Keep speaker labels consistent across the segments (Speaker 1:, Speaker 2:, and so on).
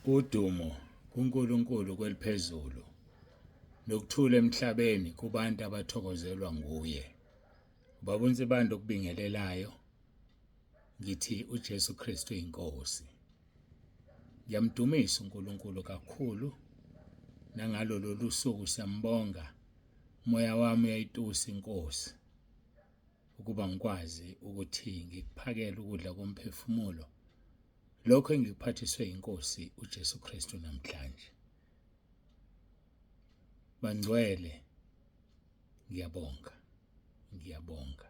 Speaker 1: Udumo kuNkulunkulu kweliphezulu, nokuthula emhlabeni kubantu abathokozelwa nguye. Ubaba uNsibande okubingelelayo, ngithi uJesu Kristu inkosi. Ngiyamdumisa uNkulunkulu kakhulu nangalo lolu suku siyambonga. Umoya wami uyayitusa inkosi ukuba ngikwazi ukuthi ngikuphakele ukudla komphefumulo lokho engikuphathiswe inkosi uJesu Kristu namhlanje. Bangcwele, ngiyabonga, ngiyabonga.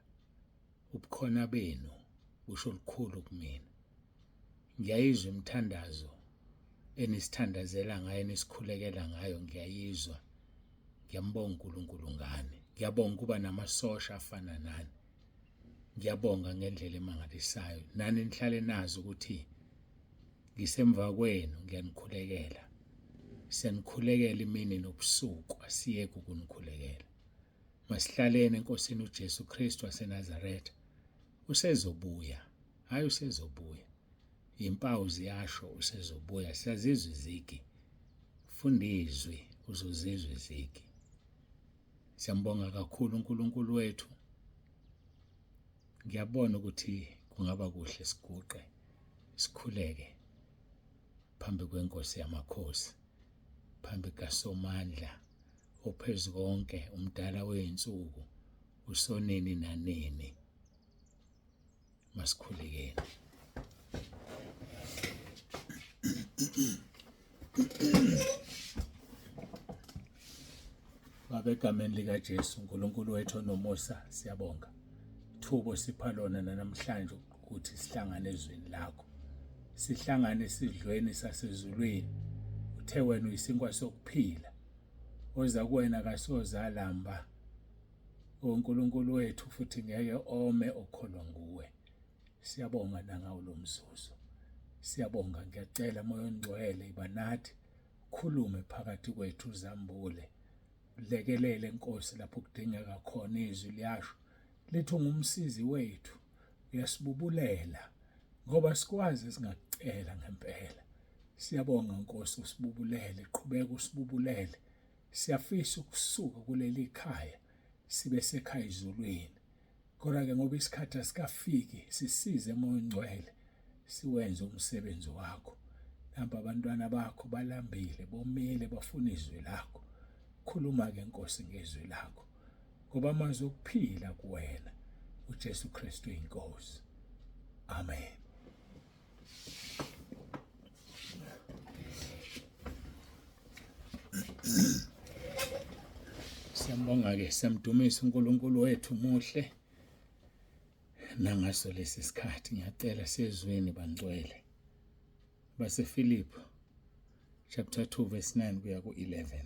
Speaker 1: Ubukhona benu busho lukhulu kumina. Ngiyayizwa imithandazo enisithandazela ngayo, enisikhulekela ngayo, ngiyayizwa. Ngiyambonga uNkulunkulu ngani. Ngiyabonga ukuba namasosha afana nani. Ngiyabonga ngendlela emangalisayo. Nani nihlale nazi ukuthi ngisemva kwenu, ngiyanikhulekela. Siyanikhulekela imini nobusuku, asiyeki ukunikhulekela. Masihlaleni eNkosini uJesu Kristu waseNazaretha. Usezobuya, hhayi usezobuya. Impawu ziyasho usezobuya, siyazizwa izigi. Funda izwi uzozizwa izigi. Siyambonga kakhulu uNkulunkulu wethu. Ngiyabona ukuthi kungaba kuhle siguqe sikhuleke phambi kwenkosi yamakhosi, phambi kaSomandla ophezu konke, umdala wey'nsuku, usonini nanini. Masikhulekeni. Baba, egameni likaJesu, uNkulunkulu wethu onomusa, siyabonga thubo sipha lona namhlanje ukuthi sihlangane ezweni lakho, sihlangane esidlweni sasezulwini. Uthe wena uyisinkwa sokuphila, oza kuwena akasoze alamba. uNkulunkulu wethu futhi ngeke ome okholwa nguwe. Siyabonga nangawo lo mzuzu, siyabonga. Ngiyacela Moya oNgcwele, iba nathi, khulume phakathi kwethu, uzambule, lekelele Nkosi lapho kudingeka khona. Izwi liyasho lithi ungumsizi wethu, uyasibubulela ngoba sikwazi singakucela ngempela. Siyabonga Nkosi, usibubulele, qhubeka usibubulele. Siyafisa ukusuka kuleli khaya sibe sekhaya ezulwini, kodwa-ke ngoba isikhathi asikafiki, sisize Moya oNgcwele siwenze umsebenzi wakho. Nampa abantwana bakho balambile, bomile, bafuna izwi lakho. Khuluma-ke Nkosi ngezwi lakho, ngoba amazwi okuphila kuwena uJesu Kristu inkosi. Amen. Siyambonga-ke, siyamdumisa uNkulunkulu wethu muhle. Nangaso lesi sikhathi ngiyacela sezweni bangcwele. BaseFilipi chapter 2 verse 9 kuya ku-11.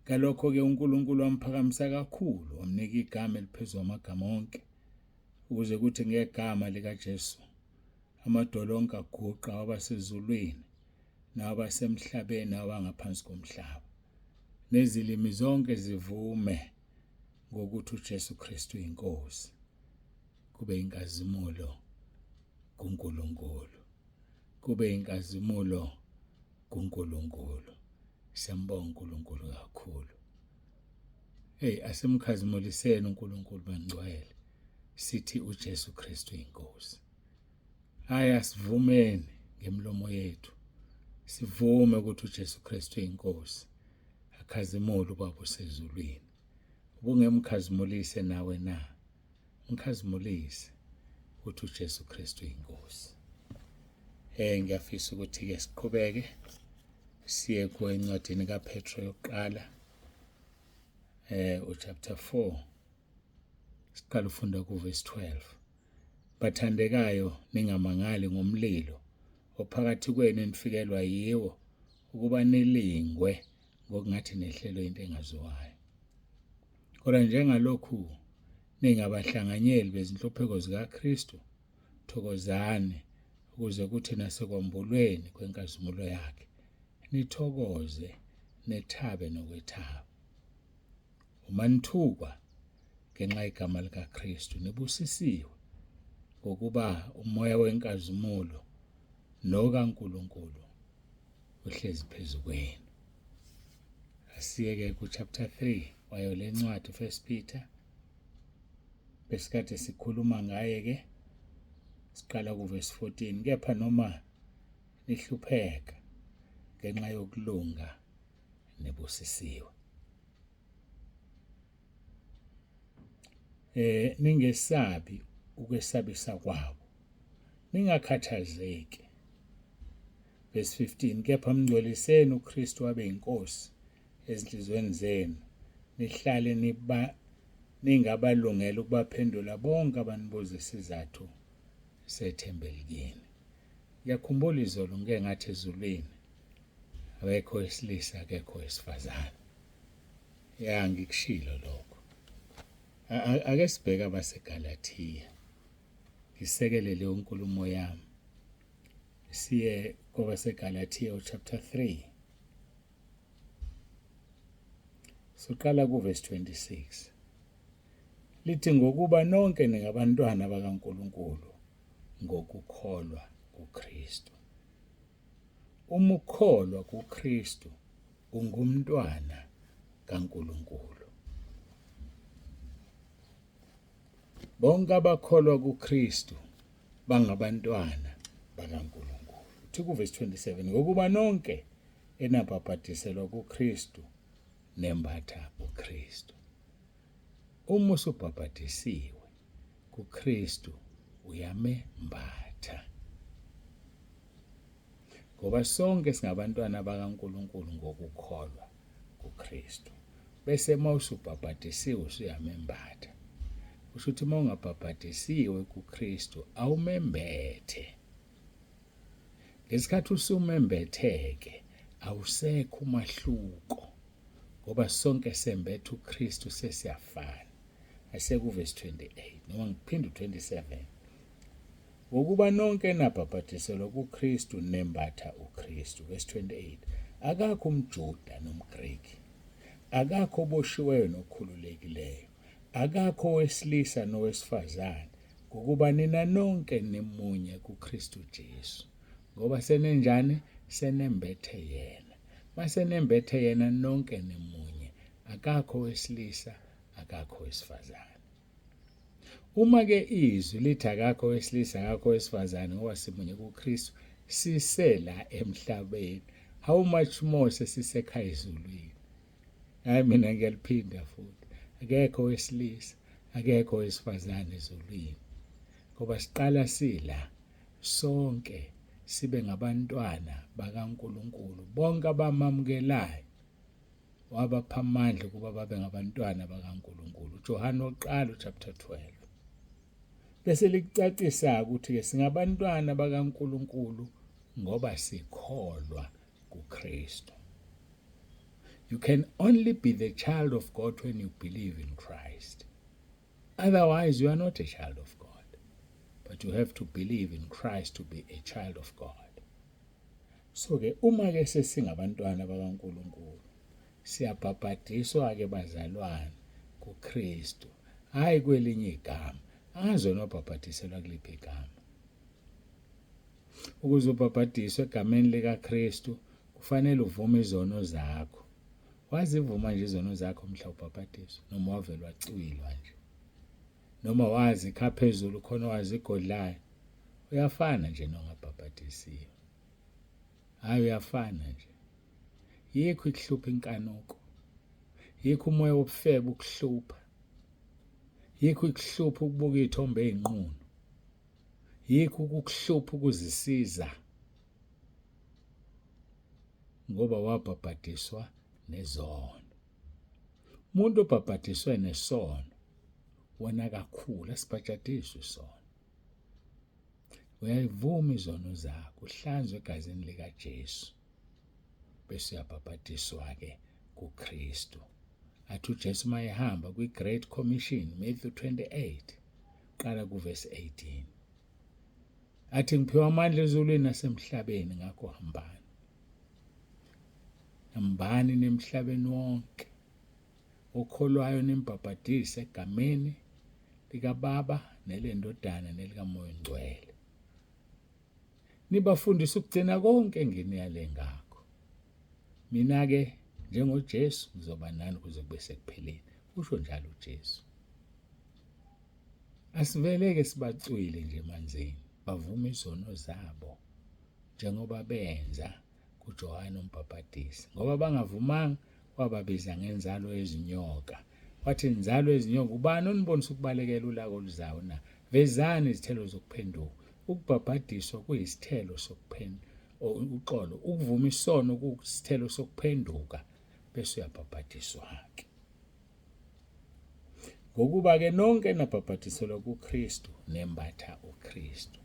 Speaker 1: Ngalokho-ke uNkulunkulu wamphakamisa kakhulu, wamnika igama eliphezu kwamagama onke, ukuze kuthi ngegama likaJesu amadolo onke aguqa, wabasezulwini nawabasemhlabeni nawabangaphansi komhlaba, nezilimi zonke zivume ngokuthi uJesu Kristu inkosi, kube inkazimulo kuNkulunkulu, kube inkazimulo kuNkulunkulu. Siyambonga uNkulunkulu kakhulu. Hey, asimkhazimuliseni uNkulunkulu bangcwele, sithi uJesu Kristu inkosi. Hayi, asivumeni ngemilomo yethu, sivume ukuthi uJesu Kristu inkosi, akhazimule uBaba osezulwini. Ubungemkhazimulise nawe na? Mkhazimulise ukuthi uJesu Kristu inkosi. Ngiyafisa ukuthi ke siqhubeke siye kwencwadini kaPetro yokuqala, uchapter 4, siqala ufunda kuverse 12. Bathandekayo, ningamangali ngomlilo ophakathi kwenu enifikelwa yiwo ukuba nilingwe ngokungathi nehlelwe into engaziwayo. Kodwa njengalokhu ningabahlanganyeli bezinhlupheko zikaKristu, thokozani ukuze kuthi nasekwambulweni kwenkazimulo yakhe nithokoze nethabe nokwethaba. Uma nithukwa ngenxa yegama likaKristu, nibusisiwe, ngokuba umoya wenkazimulo nokaNkulunkulu Uhlezi phezu kwenu. Asiyeke ku-chapter 3 wayo le ncwadi, First Peter. Besikade sikhuluma ngaye ke, siqala kuvesi 14: kepha noma nihlupheka ngenxa yokulunga, nibusisiwe. Ningesabi ukwesabisa kwabo, ningakhathazeki. Verse 15: kepha mngcweliseni uKristu abe inkosi ezinhliziyweni zenu, nihlale niba ningabalungela ukubaphendula bonke abanibuza isizathu sethemba elikini. Ngiyakhumbula izolo ngike ngathi ezulwini akekho wesilisa, akekho wesifazane. Ya, ngikushilo lokho. Ake sibheke abaseGalathiya, ngisekele leyo nkulumo yami. Siye kwabaseGalathiya chapter 3, siqala kuvesi 26. Lithi, ngokuba nonke ningabantwana bakaNkulunkulu ngokukholwa kuKristu. Uma ukholwa kuKristu, ungumntwana kaNkulunkulu. Bonke abakholwa kuKristu bangabantwana bakaNkulunkulu. Uthi kuvesi 27: ngokuba nonke enabhabhadiselwa kuKristu nembatha uKristu. Uma usubhabhadisiwe kuKristu, uyamembatha. Ngoba sonke singabantwana bakaNkulunkulu ngokukholwa kuKristu. Bese uma usubhabhadisiwe, usuyamembatha. Kusho ukuthi uma ungabhabhadisiwe kuKristu, awumembethe. Ngesikhathi usumembetheke, awusekho umahluko, ngoba sonke sembethe uKristu, sesiyafana. Asekuvesi 28, noma ngiphinde u27: ngokuba nonke nabhabhadiselwa kuKristu nembatha uKristu. Verse 28: akakho umJuda nomGreki, akakho oboshiweyo nokhululekileyo, akakho owesilisa nowesifazane, ngokuba nina nonke nimunye kuKristu Jesu. Ngoba senenjani? Senembethe yena. Masenembethe yena, nonke nimunye, akakho owesilisa, akakho owesifazane. Uma ke izwi lithi akakho owesilisa, akakho owesifazane, ngoba simunye kuKristu sisela emhlabeni, how much more sesisekhaya ezulwini? Hayi, mina ngiyaliphinda futhi, akekho owesilisa, akekho owesifazane ezulwini, ngoba siqala sila sonke sibe ngabantwana bakaNkulunkulu. Bonke abamamukelayo wabapha amandla ukuba babe ngabantwana bakaNkulunkulu, uJohane wokuqala chapter 12. Bese likucacisa ukuthi ke singabantwana bakaNkulunkulu ngoba sikholwa kuKristu. You can only be the child of God when you believe in Christ. Otherwise you are not a child of God. But you have to believe in Christ to be a child of God. So ke uma ke sesingabantwana bakaNkulunkulu, siyabhabhadiswa ke bazalwane kuKristu, hayi kwelinye igama. Angazi nobhabhadiselwa kuliphi igama. Ukuze ubhabhadiswe egameni likaKristu, kufanele uvume izono zakho. Wazivuma nje izono zakho mhla ubhabhadiswa, noma wavela wacwilwa nje, noma wazi kha phezulu khona wazigodlayo? Uyafana nje nongabhabhadisiwe. Hayi, uyafana nje. Yikho ikuhlupha inkanuko, yikho umoya wobufebe ukuhlupha, yikho ikuhlupha ukubuka iy'thombe ey'nqunu, yikho ukukuhlupha ukuzisiza, ngoba wabhabhadiswa nezono. Umuntu obhabhadiswe nesono wona kakhulu. Asibhajadiswe isono. Uyayivuma izono zakho, uhlanzwe egazini likaJesu, bese uyabhabhadiswa-ke kuKristu. Athi uJesu mayehamba kwi-Great Commission, Matthew 28, qala kuvesi 18, athi, ngiphiwa amandla ezulwini nasemhlabeni, ngakho hambani, hambani nemhlabeni wonke, okholwayo nimbhabhadise egameni likaBaba nelendodana nelikaMoya oNgcwele, nibafundise ukugcina konke enginiyale ngakho. Mina-ke njengoJesu ngizoba nani kuze kube sekupheleni, usho njalo uJesu. Asiveleke sibacwile nje emanzini, bavuma izono zabo njengoba benza kuJohane uMbhabhadisi, ngoba bangavumanga wababiza ngenzalo yezinyoka. Wathi, nzalo yezinyoka, ubani onibonisa ukubalekela ulaka oluzayo na? Vezani izithelo zokuphenduka. Ukubhabhadiswa kuyisithelo sokuphenduka, uxolo, ukuvuma isono kuyisithelo sokuphenduka, bese uyabhabhadiswa-ke. Ngokuba-ke nonke nabhabhadiselwa kuKristu, nembatha uKristu.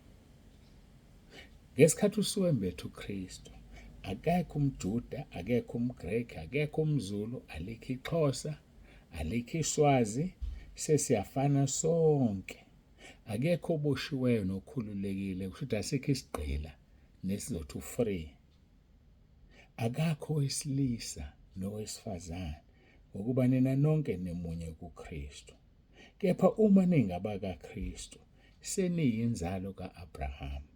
Speaker 1: Ngesikhathi usuwembethe uKristu, akekho umJuda, akekho umGreki, akekho umZulu, alikho iXhosa, alikho iSwazi, sesiyafana sonke. Akekho oboshiweyo nokhululekile, kusho ukuthi asikho isigqila nesizothi u-free. Akakho owesilisa nowesifazane, ngokuba nina nonke nimunye kuKristu. Kepha uma ningabakaKristu, seniyinzalo ka-Abrahama,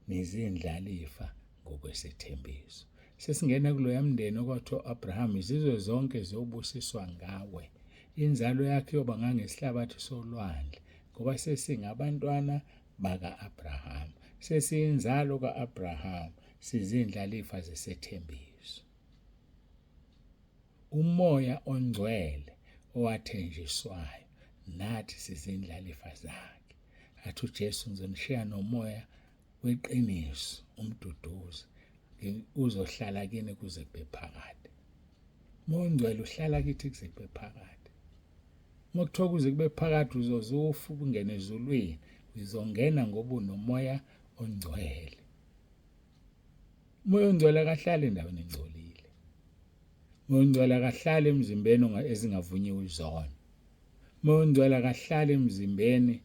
Speaker 1: nizindlalifa ngokwesethembiso. Sesingena kuloya mndeni okwathiwa u-Abrahama, izizwe zonke ziyobusiswa ngawe. Inzalo yakhe iyoba ngangesihlabathi solwandle, ngoba sesingabantwana baka-Abrahama. Sesiyinzalo ka-Abrahama, sizindlalifa zesethembiso. UMoya oNgcwele owathenjiswayo, nathi sizindlalifa zakhe. Athi uJesu, ngizonishiya noMoya weqiniso, umduduzi, uzohlala kini kuze kube phakade. Moya oNgcwele uhlala kithi kuze kube phakade. Uma kuthiwa kuze kube phakade uzoze ufe ungene ezulwini, uzongena ngoba unoMoya oNgcwele. Umoya oNgcwele akahlali endaweni engcolile. Umoya oNgcwele akahlali emzimbeni ezingavunyiwe izono. Umoya oNgcwele akahlali emzimbeni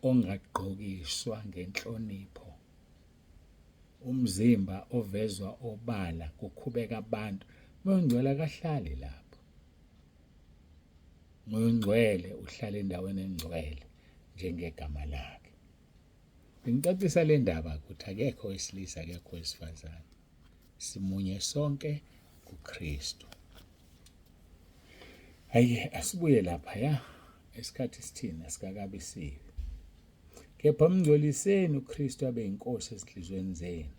Speaker 1: ongagqokiswa ngenhlonipho. Umzimba ovezwa obala kukhubeka abantu. Umoya oNgcwele akahlali lapho. Umoya oNgcwele uhlala endaweni engcwele njengegama lakhe. Ngicacisa le ndaba ukuthi akekho owesilisa akekho owesifazane. Simunye sonke kuKristu. Hayi asibuye lapha ya isikhathi sithina sikakabi sibi. Kepha mngcweliseni uKristu abe inkosi ezinhlizweni zenu.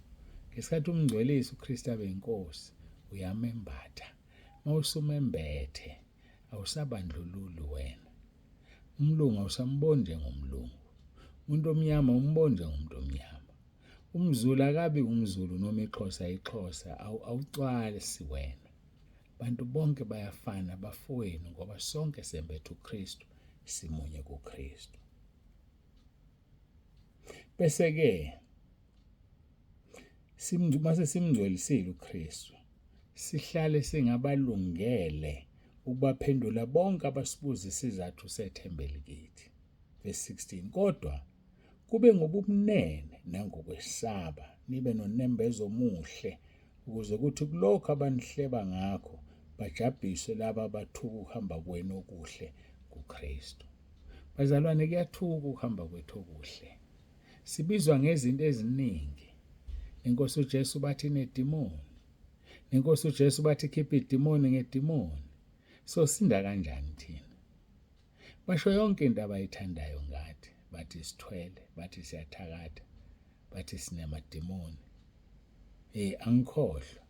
Speaker 1: Ngesikhathi umngcwelisa uKristu abe inkosi uyamembatha. Mawusumembethe awusabandlululi wena. Umlungu awusamboni njengomlungu. Umuntu omnyama umboni njengomuntu omnyama. UmZulu akabi umZulu noma iXhosa iXhosa awucwasi wena. Bantu bonke bayafana bafowenu ngoba sonke sembethe uKristu simunye kuKristu. Bese ke mase simngcwelisile uKristu sihlale singabalungele ukubaphendula bonke abasibuza isizathu sethembeli kithi. Verse 16 kodwa kube ngobumnene nangokwesaba nibe nonembeza omuhle ukuze kuthi kulokho abanihleba ngakho bajabhiswe laba abathuka ukuhamba kwenu okuhle kuKristu. Bazalwane kuyathuka ukuhamba kwethu okuhle. Sibizwa ngezinto eziningi. Nenkosi uJesu bathi inedimoni. Nenkosi uJesu bathi khipha idimoni ngedimoni. Sosinda kanjani thina? Basho yonke into abayithandayo ngathi, bathi sithwele, bathi siyathakatha, bathi sinemadimoni. Hey angikhohlwa.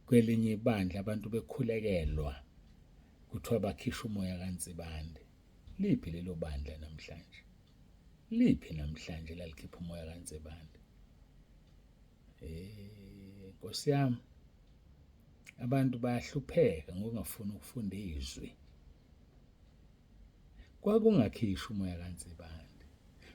Speaker 1: Kwelinye ibandla abantu bekhulekelwa kuthiwa bakhishwa umoya kaNsibande. Liphi lelo bandla namhlanje? Liphi namhlanje lalikhipha umoya kaNsibande? Eh Nkosi yami abantu bayahlupheka ngokungafuni ukufunda izwi. Kwakungakhishwa umoya kaNsibande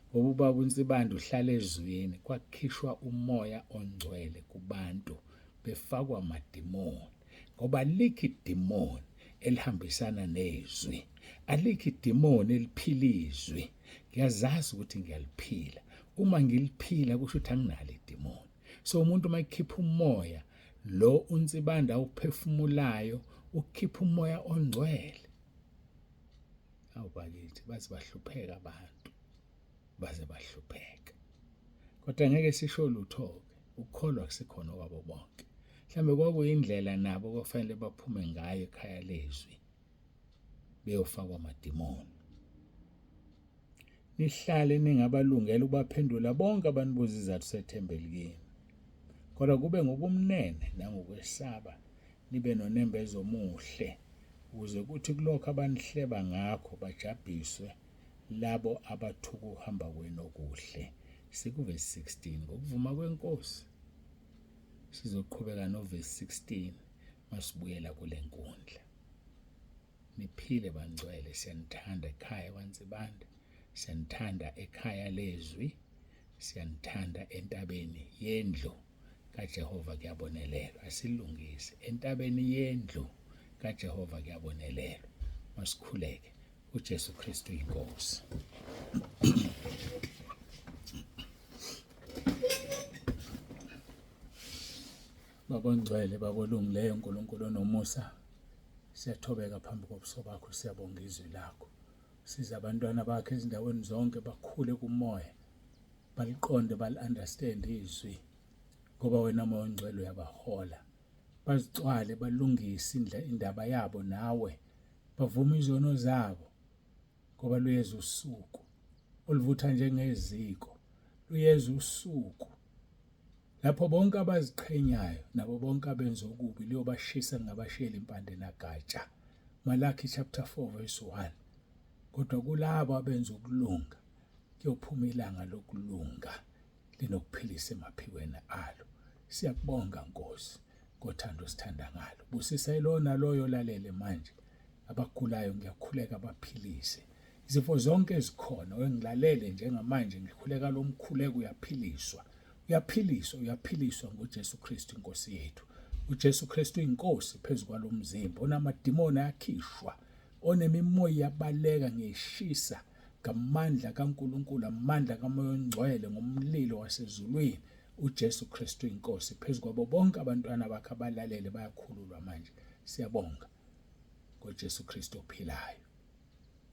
Speaker 1: ngoba ubaba uNsibande uhlala ezwini, kwakhishwa umoya ongcwele kubantu befakwa amadimoni ngoba alikho idimoni elihambisana nezwi, alikho idimoni eliphila izwi. Ngiyazazi ukuthi ngiyaliphila, uma ngiliphila kusho ukuthi anginalo idimoni. So umuntu uma ekhipha umoya lo uNsibande awuphefumulayo ukhipha umoya ongcwele. Awu bakithi baze bahlupheka abantu, baze bahlupheka. Kodwa ngeke sisho lutho-ke, ukukholwa kusikhona kwabo bonke. Mhlawumbe kwakuyindlela nabo kwakufanele baphume ngayo ekhaya lezwi beyofakwa amadimoni. Nihlale ningabalungela ukubaphendula bonke abanibuza izizathu sethemba elikini. Kodwa kube ngobumnene nangokwesaba, nibe nonembeza omuhle, ukuze kuthi kulokho abanihleba ngakho bajabhiswe labo abathuka ukuhamba kwenu okuhle. Sikuvesi 16 ngokuvuma kweNkosi. Sizoqhubeka novesi 16 masibuyela kule nkundla. Niphile bangcwele, siyanithanda ekhaya kwaNsibande, siyanithanda ekhaya lezwi, siyanithanda entabeni yendlu kaJehova kuyabonelelwa. Asilungise entabeni yendlu kaJehova kuyabonelelwa. Masikhuleke. uJesu Kristu inkosi. Baba ongcwele, Baba olungileyo, uNkulunkulu onomusa, siyathobeka phambi kobuso bakho, siyabonga izwi lakho. Siza abantwana bakho ezindaweni zonke bakhule kumoya, baliqonde, bali-understand izwi, ngoba wena Moya oNgcwele uyabahola. Bazicwale, balungise indaba yabo nawe, bavume izono zabo, ngoba luyeza usuku oluvutha njengeziko, luyeza usuku lapho bonke abaziqhenyayo nabo bonke abenza okubi luyobashisa lingabashiyeli impande nagatsha. Malaki chapter 4 verse 1. Kodwa kulabo abenza ukulunga kuyophuma ilanga lokulunga linokuphilisa emaphikweni alo. Siyakubonga Nkosi ngothando osithanda ngalo. Busisa ilona loyo olalele manje. Abagulayo ngiyakhuleka baphilise. Izifo zonke ezikhona engilalele njengamanje ngikhuleka lo mkhuleko uyaphiliswa. Uyaphiliswa, uyaphiliswa ngoJesu Kristu inkosi yethu. UJesu Kristu inkosi phezu kwalomzimba onamadimoni ayakhishwa onemimoya iyabaleka ngiyishisa ngamandla kaNkulunkulu amandla kaMoya oNgcwele ngomlilo wasezulwini uJesu Kristu inkosi phezu kwabo bonke abantwana bakhe abalalele bayakhululwa manje siyabonga ngoJesu Kristu ophilayo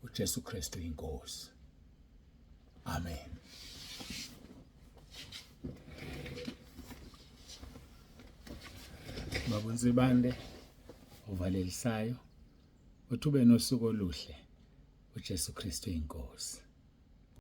Speaker 1: uJesu Kristu inkosi amen. Baba Nsibande ovalelisayo uthi ube nosuku oluhle uJesu Kristu inkosi.